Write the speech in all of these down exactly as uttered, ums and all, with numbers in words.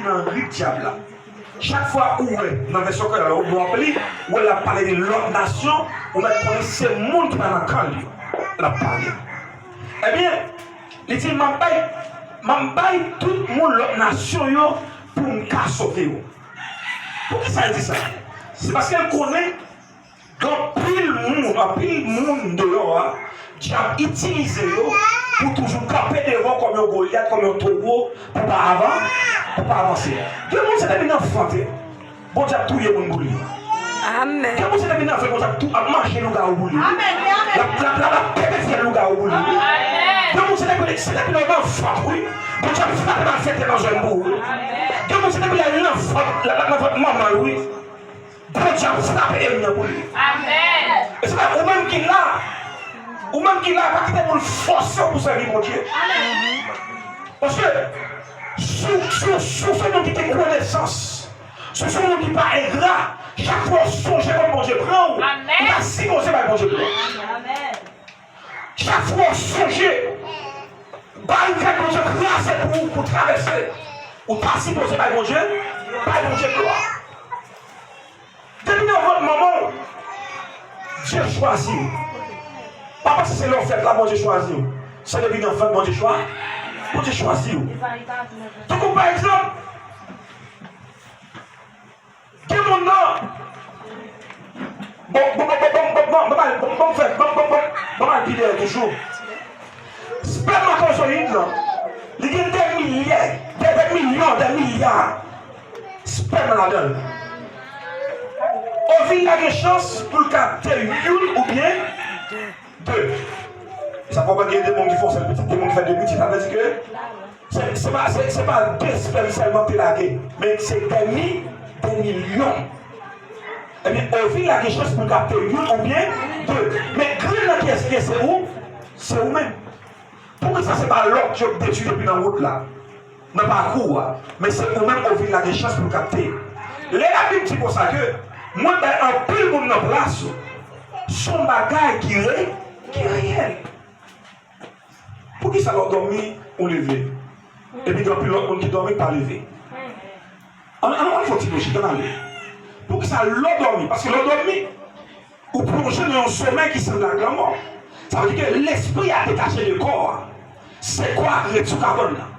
nan rit dyab la. Chak fwa ou wè nan vèsyon kreyòl la, ou w ap li, ou wè l ap pale de lòt nasyon, ou mèt konnen se moun ki pa nan kan l yo l ap pale. Ebyen, li di, "M ap bay, m ap bay tout moun lòt nasyon yo pou m ka sove yo." Poukisa l di sa? Se paske l konnen gen anpil moun, anpil moun deyò a, dyab itilize yo pou toujou kanpe devan w kòm yon Golyat, kòm yon towo, pou pa avan, pou pa avanse. Gen moun se depi nan fant, Bondye ap touye moun pou li. Amèn. Gen moun se depi nan fant, Bondye ap tou, ap manje lougawou pou li. Amèn, amèn. L ap, l ap, l ap, l ap pete fyèl lougawou pou li. Amèn. Gen moun se depi, se depi nan fant, wi. Bondye ap frape malfektè nan zòn pou ou. Amèn. Gen moun se depi lè l nan fant, l ap nan fant manman l, wi. Bondye ap frape ènmi an pou li. Amèn. E se pa ou menm ki la. Ou menm ki la, pa kite moun fòse w pou sèvi Bondye. Amèn. Paske, si w, si w, si w se moun ki gen konesans, si w se moun ki pa engra, chak fwa w sonje kòman Bondye pran w, amèn, ou ta sipoze bay Bondye glwa. Amèn. Chak fwa w sonje barikad Bondye kraze pou ou, pou travèse, ou ta sipoze bay Bondye, bay Bondye glwa. Depi nan vant manman w, Dye chwazi w. Pa panse se lè w fèt la Bondye chwazi w. Se depi nan vant Bondye chwa, Bondye chwazi w. Tankou pa egzanp, gen moun nan, bon, bon, bon, bon, bon, bon, bon, bon, bon, bon, fè, bon, bon, bon, bon, al pi dèyè toujou. Spèmatozoyid lan, li gen dè milyè, dè, dè milyon, dè milya spèm ladan l. Ovil la gen chans pou l kapte youn oubyen de. Sa fè w wè gen de moun ki fè yon sèl pitit, de moun ki fè de pitit, sa vle di ke se, se pa, se, se pa de spèm sèlman ki te lage, men se dè mi, dè milyon. Ebyen, ovil la gen chans pou l kapte youn oubyen de. Men grenn nan kiyès li ye? Se ou, se ou menm. Poukisa se pa lòt yo k detwi depi nan wout la, nan pakou a, men se ou menm ovil la gen chans pou l kapte? Lè Labib di konsa ke mwen bay anpil moun nan plas ou, se yon bagay ki re, ki reyèl. Poukisa lè w dòmi, ou leve? Epi gen anpil lòt moun ki dòmi, pa leve. Ann, ann, ann fè yon ti lojik, ann ale. Poukisa lè w dòmi? Paske lè w dòmi, ou plonje nan yon somèy ki sanble ak lanmò. Sa vle di ke lespri a detache de kò a. Se kò a ki ret sou kabann nan.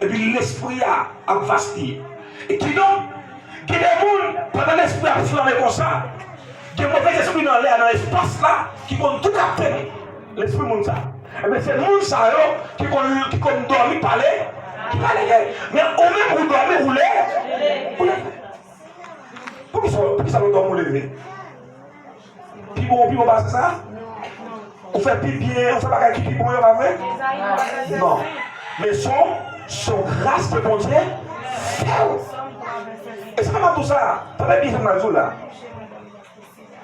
Epi lespri a ap vastye. E kidonk, gen de moun, pandan lespri a ap flanbe konsa, gen move lespri nan lè a, nan espas la, ki konn tou kapte lespri moun sa. Ebyen, se moun sa yo ki konn, ki konn dòmi pale, ki pale. Men ou menm, ou dòmi, ou le, ou leve. Poukisa, poukisa lè w dòmi ou leve? Pi bon, pi bon pase sa? Ou fè pi byen, ou fè bagay ki pi bon yo, pa vre? Non. Men se yon, se yon gras ke Bondye fè w. E se pa m ap di w sa, tande byen sa m pral di w la.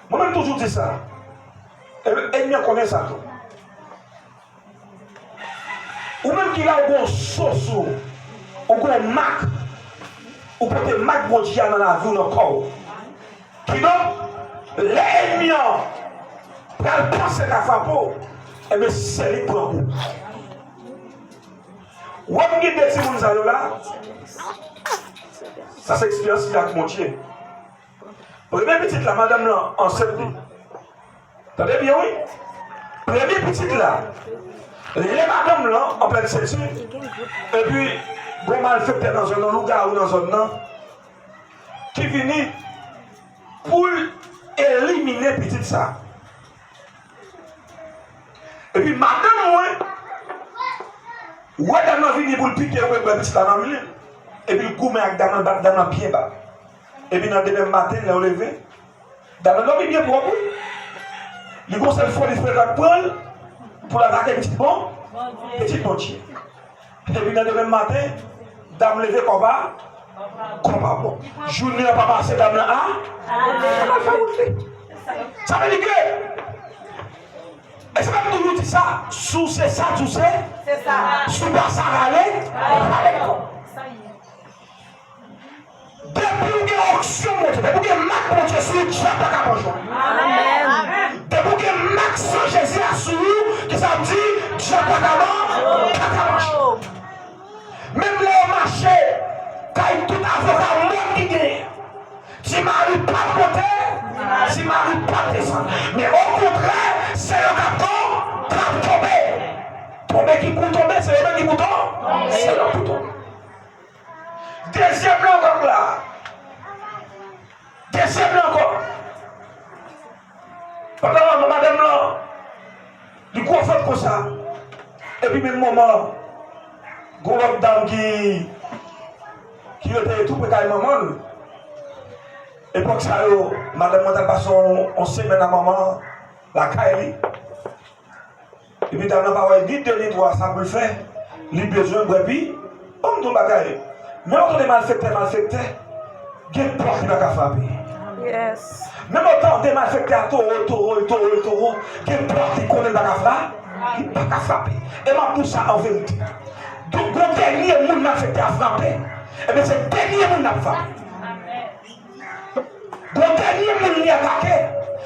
Mwen menm toujou di sa. E ènmi an konnen sa tou. Ou menm ki la, ou gon so sou ou, ou gon mak, ou pote mak Bondye a nan lavi w, nan kò w. Kidonk, lè ènmi an pral panse l ka frape w, ebyen, se li k pran kou. Ou wè m gen de timoun sa yo la, sa se eksperyans li ak Bondye. Premye pitit la, madanm lan ansent li. Tande byen, wi. Premye pitit la, lè madanm lan an plèn senti, epi gon malfektè nan zòn nan, lougawou nan zòn nan, ki vini pou l elimine pitit sa. Epi madanm mwen wè dam nan vini pou l pike, wè, wè pitit la nan men l. Epi l goumen ak dam nan, bat dam nan byen ba. Epi nan demen maten, lè yo leve, dam nan dòmi byen pwòp, wi. Li gon sèl foli frekan k pran l pou l atake pitit bon, pitit Bondye. Epi nan demen maten, dam leve kò pa, kò pa bon. Jounen an pa pase, dam nan a, al fè wout li. Sa vle di ke, e se pa m toujou di sa, si w se sa, di w se, si w pa sa, rale, rale kò. Depi w gen onksyon Bondye, depi w gen mak Bondye sou ou, dyab pa ka manje w. Amèn. Depi w gen mak san Jezi a sou ou, ki sa m di, dyab pa ka man-, pa ka manje w. Menm lè yo mache kay tout Mari p ap monte, ti mari p ap desann. Men okontrè, se yo k ap ton-, k ap tonbe. Tonbe ki pou tonbe, se yo menm ki pou ton-, se yo k pou tonbe. Dezyèm nan ankò la. Dezyèm nan ankò. Pandan madanm lan, li gwo vant konsa. Epi menm moman, gon lòt dam ki, ki rete tou pre kay manman l. Epòk sa yo, madanm mwen t al pase yon, yon semèn a manman lakay li. Epi dam nan pa wè ni de ni twa sa pou l fè. Li bezwen bwè pi. Ban m di w bagay. Menm otan de malfektè, malfektè, gen pòt li pa ka frape. Yes. Menm otan de malfektè a toro, toro, toro, toro, gen pòt li konnen l pa ka frape. Li pa ka frape. E m ap di w sa an verite. Donk, gon dènye moun malfektè a frape, ebyen, se dènye moun l ap frape. Bon, dènye moun li atake,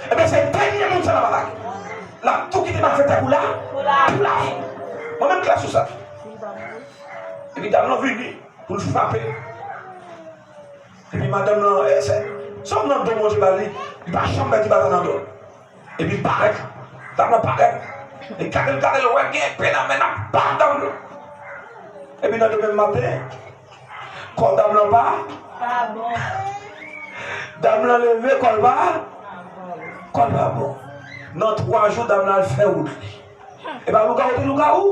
ebyen, se dènye moun sa l ap atake. L ap tou kite malfektè pou la, pou la. Mwen menm klè sou sa. Epi dam nan vini pou l frape. Epi madanm nan, e se, se yon nan do Bondye ba li, li pa janm pèdi batay nan do. Epi l parèt. Dam nan parèt. Li gade l, gade l, wè gen epe nan men l, ap bat dam nan. Epi nan demen maten, kò dam nan pa. Pa bon. Dam nan leve, kò l pa. Kò l pa bon. Nan twa jou, dam nan al fè wout li. E pa lougawou te lougawou?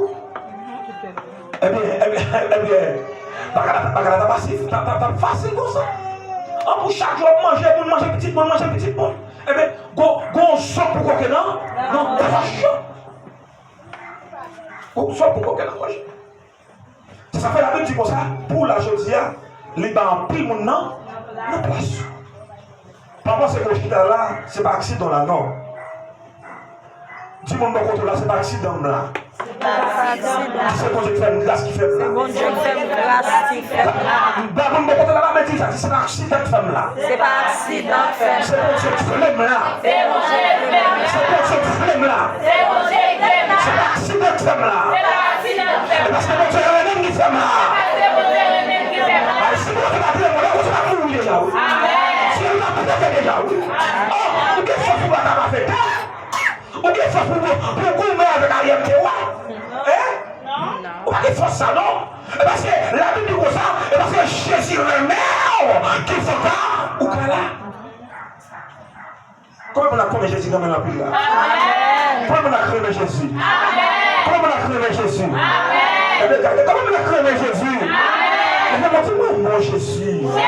Ebyen, ebyen, ebyen, bagay la, bagay la ta fasil, ta, ta, ta fasil konsa. An pou chak jou ap manje moun, manje pitit moun, manje pitit moun. Ebyen, gon, gon zòb pou koke nan, nan pòch. Gon zòb pou koke nan pòch. Se sa fè Labib di konsa, pou la jodi a, li ba anpil moun nan, nan plas yo. Pa panse ke w chita la, se pa aksidan w la, non. Di moun bò kote w la, se pa aksidan m la. Se pa aksidan. Di se Bondye k fè m gras ki fè m la. Se Bondye k fè m gras ki fè m la. Ba moun bò kote w la, la, men di sa, di se pa aksidan k fè m la. Se pa aksidan k fè m la. Se Bondye k vle m la. Se Bondye k vle m la. Se Bondye k vle m la. Se Bondye k vle m la. Se pa aksidan k fè m la. Se pa aksidan k fè m la. E paske Bondye renmen m ki fè m la. Se paske Bondye renmen m ki fè m la. Ay, si Bondye pa t renmen w, lè kote w ap mouri deja, wi. Amèn. Syèl ou t ap pete deja, wi. Oh, ou gen fòs pou w pa ta malfektè. Ou gen fòs pou, pou, pou w goumen avèk Ariel Terroir. Hein? Ou pa gen fòs sa, non. E paske Labib di konsa, e paske Jezi renmen w, ki fè w ka, ou ka la. Konbyen moun ak renmen Jezi renmen l anpil la? Amèn. Konbyen moun ak renmen Jezi? Amèn. Konbyen moun ak renmen Jezi? Amèn. Ebyen, gade, konbyen moun ak renmen Jezi? Amèn. Ebyen, bon, di, mwen renmen Jezi. Mwen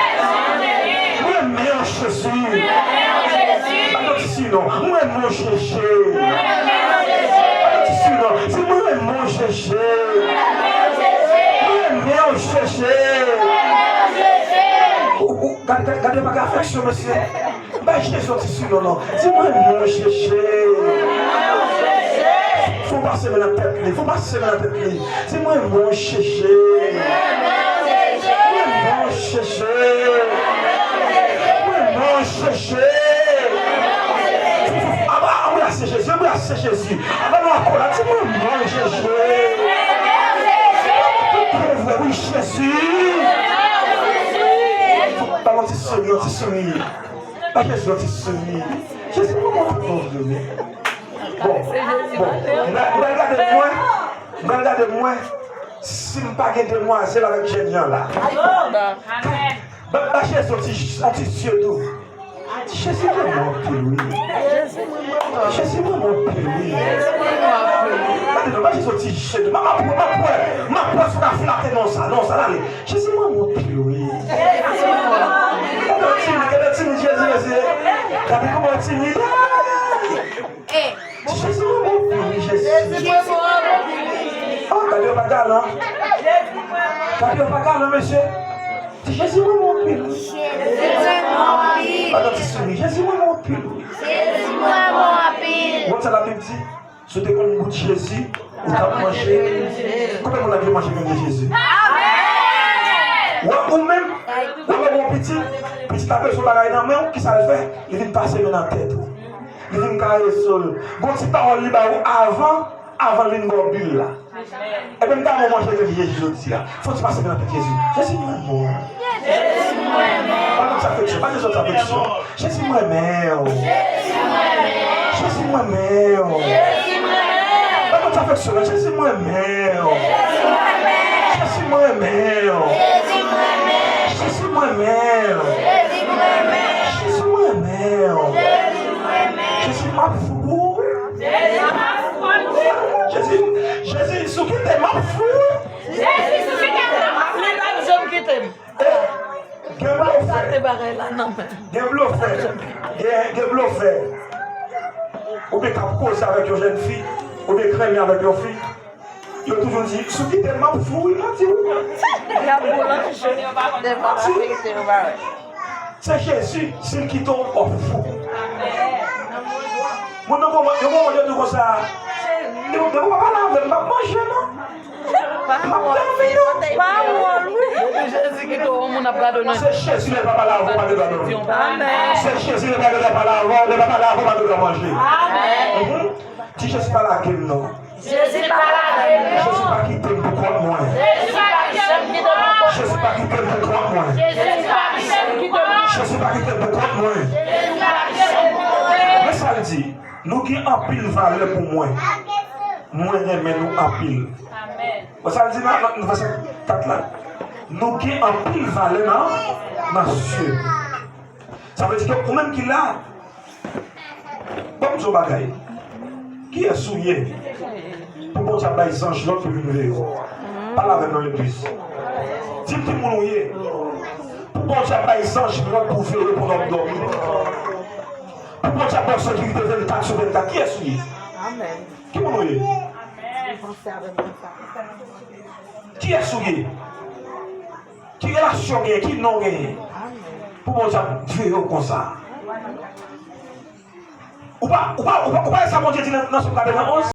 renmen w, Jezi. Mwen renmen w, Jezi. Pa nan ti si non. Mwen renmen w, Jezi. Mwen renmen w, Jezi. Pa nan ti si non. Di, mwen renmen w, Jezi. Mwen renmen w, Jezi. Mwen renmen w, Jezi. Mwen renmen w, Jezi. Ou, ou, gade, gade, gade, pa gen afeksyon, mesye. Bay Jezi yon ti sinon non. Di mwen renmen w Jezi. Fò w pase men nan tèt li. Fò w pase men nan tèt li. Di mwen renmen w Jezi. Mwen renmen w Jezi. Mwen renmen w Jezi. Aba, anbrase Jezi, anbrase Jezi. Aba, nou akò la, di mwen renmen w Jezi. Ou bon vre, wi, Jezi. Ba l yon ti souri, yon ti souri. Ba Jezi yon ti souri. Jezi, mwen renmen w anpil, wi. Bon, bon, m pral, m pral gade mwen, m pral gade mwen, si m pa gen demwazèl avèk jèn jan la. Ba, ba Jezi yon ti, yon ti zye dou. Jezi, mwen renmen w anpil, wi. Jezi, mwen renmen w anpil, wi. Gade non, ba Jezi yon ti zye dou. M ap, m ap wè, m ap wè si w ka flate non sa, non sa, ale. Jezi, mwen renmen w anpil, wi. Gade yon timid, gade yon timid Jezi, mesye. Gade kòman yon timid. Jezi, mwen renmen w anpil, wi, Jezi. Oh, gade yo pa galan. Gade yo pa galan, mesye. Di, Jezi, mwen renmen w anpil, wi. Gade yon ti souri. Jezi, mwen renmen w anpil, wi. Wè sa Labib di? Si w te konn gout Jezi, ou t ap manje. Konbyen moun la ki manje grenn Jezi? Amèn! Wè, ou menm, ou lè w pitit, pitit la bezwen bagay nan men w, kisa l fè? Li vin pase men nan tèt ou. Li vin karese w. Gon ti pawòl li ba ou avan, avan l vin ba w bil la. Ebyen, m ta renmen w manje grenn Jezi jodi a. Fò w ti pase men nan tèt Jezi. Jezi, mwen renmen w. Jezi, mwen renmen w. Pa nan sa fè w. Ba Jezi yon ti afeksyon. Jezi, m renmen w. Jezi, m renmen w. Ba Jezi yon ti afeksyon. Jezi, m renmen w. Jezi, m renmen w. Jezi, m ap fou pou ou. Jezi, Jezi, si w kite m, m ap fou. Jezi, si w kite m, m ap fou. Li p ap janm kite m. Gen blofè. Gate bagay la nan men. Gen blofè. Gen, gen blofè. Oubyen k ap koze avèk yon jèn fi, oubyen k renmen avèk yon fi. Yo toujou di, si w kite m, m ap fou, wi, m ap di w. Y ap boulanje. Devan la verite, yo pa wè. Se Jezi, si l kite w, w ap fou. Moun nan konprann, yo konprann, yo di konsa, depi w pa pale avè m, m p ap manje, non. M ap dòmi, non. Pawòl, wi. Depi Jezi kite w, yon moun ap gade w nan. Se Jezi, lè l pa pale avè w, pa gen dwa dòmi. Amèn. Se Jezi, lè pa gen dwa pale avè w, lè pa pale avè w, pa gen dwa manje. Amèn. Mhm. Di Jezi pa lage m, non. Jezi pa lage m, non. Jezi pa kite m pou kont mwen. Jezi pa janm kite m pou kont mwen. Jezi pa kite m pou kont mwen. Jezi pa kite m pou kont mwen. Jezi pa kite m pou kont mwen. Jezi pa kite m pou kont mwen. Men sa l di, nou gen anpil valè pou mwen. Mwen renmen nou anpil. Amèn. Wè sa l di nan, nan, nan vèsè kat la? Nou gen anpil valè nan, nan zye. Sa vle di ke ou menm ki la, ban m di w yon bagay. Kiyès ou ye pou Bondye ap bay zanj lòd pou vin veye w? Pale avè m nan legliz. Di m ki moun ou ye pou Bondye ap bay zanj lòd pou veye w pandan w dòmi. Pou Bondye ap ba w sekirite vennkat sou vennkat. Kiyès ou ye? Amèn. Ki moun ou ye? Kiyès ou ye? Ki relasyon w genyen? Ki non w genyen? Pou Bondye ap veye w konsa. Ou pa, ou pa, ou pa, ou pa wè sa Bondye di nan, nan Sòm katrevenn onz?